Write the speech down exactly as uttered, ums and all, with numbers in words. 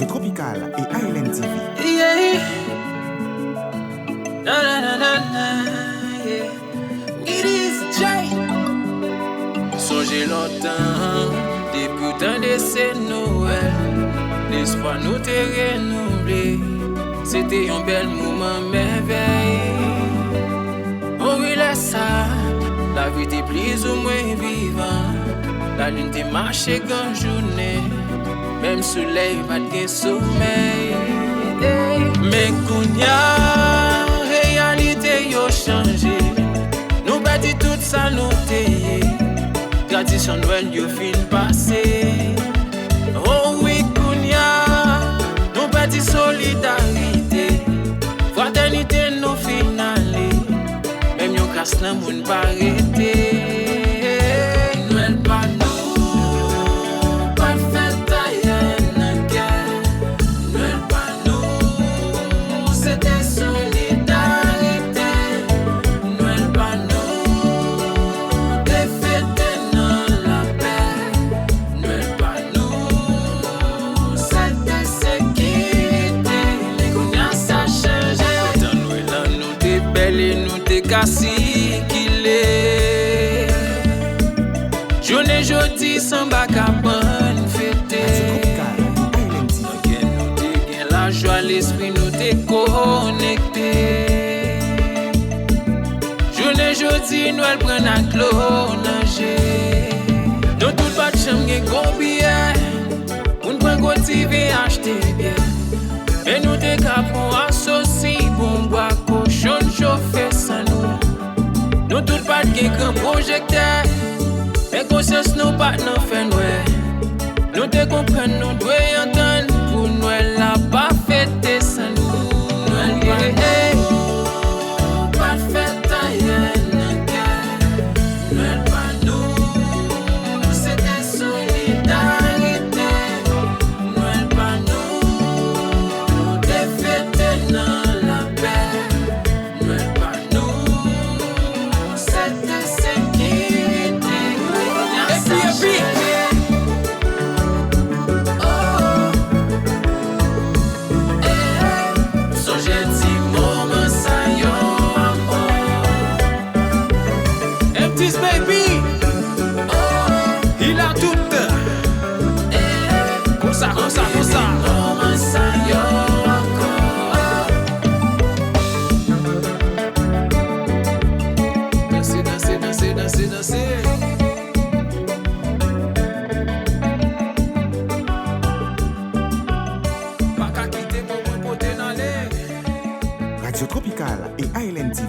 Tropical et Island T V. Yeah. Na, na, na, na, na, yeah. It is Jay. Sonje lontan, depi w tande se Nwèl, lespwa nou te renouvle. Se te yon bèl moman mèvèy. O wi, lè sa, lavi te plizoumwen vivan. Lalin te mache gran jounen, menm solèy pa t gen somèy. Ey, men kounye a, reyalite yo chanje. Nou pèdi tout sa nou te ye. Tradisyon Nwèl yo fin pase. O wi, kounye a, nou pèdi solidarite. Fratènite nou fin ale. Menm yon kras nan moun pa rete. Nwèl pa nou, pa fèt ayè nan kè. Nwèl pa nou, se te solidarite. Nwèl pa nou, te fete nan lapè. Nwèl pa nou, se te sekirite. Men kounye a sa chanje. Tan Nwèl lan nou te bèl e nou te ka sikile. Jounen jodi sanba kabann fete. Nan kè nou te gen lajwa, lespri nou te konekte. Jounen jodi Nwèl pran ak dlo nan je. Nou tout pa t janm gen gwo biyè. Moun pran gwo ti ven achte byè. Men nou te ka pran asosi, bon bwa, kochonn, chofe san nou. Nou tout pa t gen gran pwojektè. Men konsyans nou pa t nan fènwè. Nou te konprann nou dwe antann pou Nwèl la pa fete san nou. Nwèl pa nou, pa fèt ayè nan kè. Nwèl pa nou, se te solidarite. Nwèl pa nou, nou te fete nan lapè. Nwèl pa nou, se te sekirite. Epi, epi. Oh, eh, sonje ti moman sa yo ankò. M T S baby. Oh, il a tout. Eh, konsa, konsa, konsa. Moman sa yo ankò. Danse, danse, danse, danse, danse. Pa ka kite pou mwen pote n ale. Radio Tropical et Island T